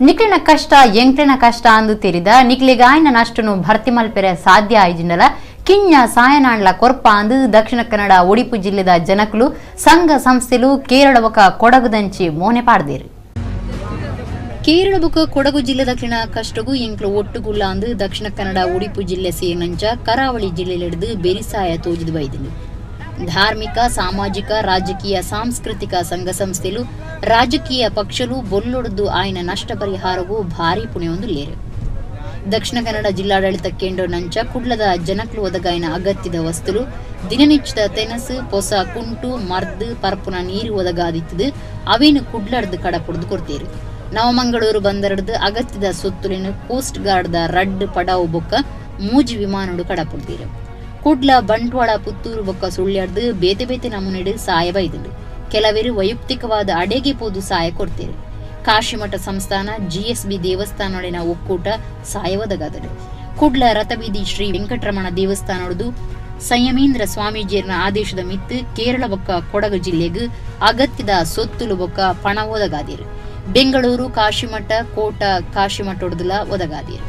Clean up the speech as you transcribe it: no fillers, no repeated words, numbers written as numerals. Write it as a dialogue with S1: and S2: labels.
S1: ನಿಕ್ಲಿನ ಕಷ್ಟ ಎಂಕ್ಲಿನ ಕಷ್ಟ ಅಂದು ತೆರಿದ ನಿಕ್ಲಿಗಾಯನ ನಷ್ಟನು ಭರ್ತಿ ಮಲ್ಪೆರೆ ಸಾಧ್ಯ ಆಯ್ಜಿಂಡಲ ಕಿಂಜ ಸಾಯನಾಂಡ್ಲ ಕೊರ್ಪ ಅಂದು ದಕ್ಷಿಣ ಕನ್ನಡ ಒಡಿಪು ಜಿಲ್ಲೆದ ಜನಕುಲು ಸಂಘ ಸಂಸ್ಥೆಲು ಕೇರಳ ಬೊಕ ಕೊಡಗುದಂಚಿ ಮೋನೆ ಪಾಡ್ದೇರು. ಕೇರಳ ಬೊಕ ಕೊಡಗು ಜಿಲ್ಲೆ ದಕ್ಷಿಣ ಕಷ್ಟಗು ಎಂಕ್ಲು ಒಟ್ಟುಗುಲ್ಲ ಅಂದು ದಕ್ಷಿಣ ಕನ್ನಡ ಒಡಿಪು ಜಿಲ್ಲೆ ಸೇರಿನಂಚ ಕರಾವಳಿ ಜಿಲ್ಲೆಲೆಡ್ದು ಬೆರಿಸಾಯ ತೋಜಿದು ಬೈದಿಂಡು. ಧಾರ್ಮಿಕ, ಸಾಮಾಜಿಕ, ರಾಜಕೀಯ, ಸಾಂಸ್ಕೃತಿಕ ಸಂಘ ಸಂಸ್ಥೆಲು, ರಾಜಕೀಯ ಪಕ್ಷಲು ಬೊಲ್ಲೊಡ್ದು ಆಯ್ನ ನಷ್ಟ ಪರಿಹಾರವೂ ಭಾರಿ ಪುಣೆಯೊಂದುಲ್ಲೇರು. ದಕ್ಷಿಣ ಕನ್ನಡ ಜಿಲ್ಲಾಡಳಿತ ಕೇಂದ್ರ ನಂಚ ಕುಡ್ಲದ ಜನಕ್ಲು ಒದಗಾಯಿನ ಅಗತ್ಯದ ವಸ್ತುಲು ದಿನನಿಚ್ಚದ ತೆನಸು, ಪೊಸ ಕುಂಟು, ಮರ್ದು, ಪರ್ಪುನ ನೀರು ಒದಗಾದಿತ್ತದು ಅವೇನು ಕುಡ್ಲಡ್ದು ಕಡಪುಡ್ದು ಕೊಡ್ತೇರು. ನವಮಂಗಳೂರು ಬಂದರಡ್ದು ಅಗತ್ಯದ ಸೊತ್ತುಲಿನ ಕೋಸ್ಟ್ ಗಾರ್ಡ್ದ ರಡ್ಡ್ ಪಡಾವು ಬೊಕ್ಕ ಮೂಜಿ ವಿಮಾನಡು ಕಡಪುಡ್ದೀರು. ಕುಡ್ಲ, ಬಂಟ್ವಾಳ, ಪುತ್ತೂರು ಬೊಕ್ಕ ಸುಳ್ಯಾಡ್ದು ಬೇತೆ ಬೇತೆ ನಮೂನೆಡು ಸಾಯ ಬೈದುಂಡು. ಕೆಲವರು ವೈಯಕ್ತಿಕವಾದ ಅಡೆಗೆ ಪೋದು ಸಾಯ ಕೊಡ್ತೇರು. ಕಾಶಿಮಠ ಸಂಸ್ಥಾನ, ಜಿಎಸ್ಬಿ ದೇವಸ್ಥಾನೊಡಿನ ಒಕ್ಕೂಟ ಸಾಯ ಒದಗಾದರು. ಕುಡ್ಲ ರಥಬೀದಿ ಶ್ರೀ ವೆಂಕಟರಮಣ ದೇವಸ್ಥಾನೊಡ್ದು ಸಂಯಮೀಂದ್ರ ಸ್ವಾಮೀಜಿಯರ್ನ ಆದೇಶದ ಮಿತ್ತು ಕೇರಳ ಬೊಕ್ಕ ಕೊಡಗು ಜಿಲ್ಲೆಗ್ ಅಗತ್ಯದ ಸೊತ್ತುಲು ಬೊಕ್ಕ ಪಣ ಒದಗಾದಿರು. ಬೆಂಗಳೂರು ಕಾಶಿಮಠ, ಕೋಟ ಕಾಶಿಮಠೊಡ್ದುಲ ಒದಗಾದಿರು.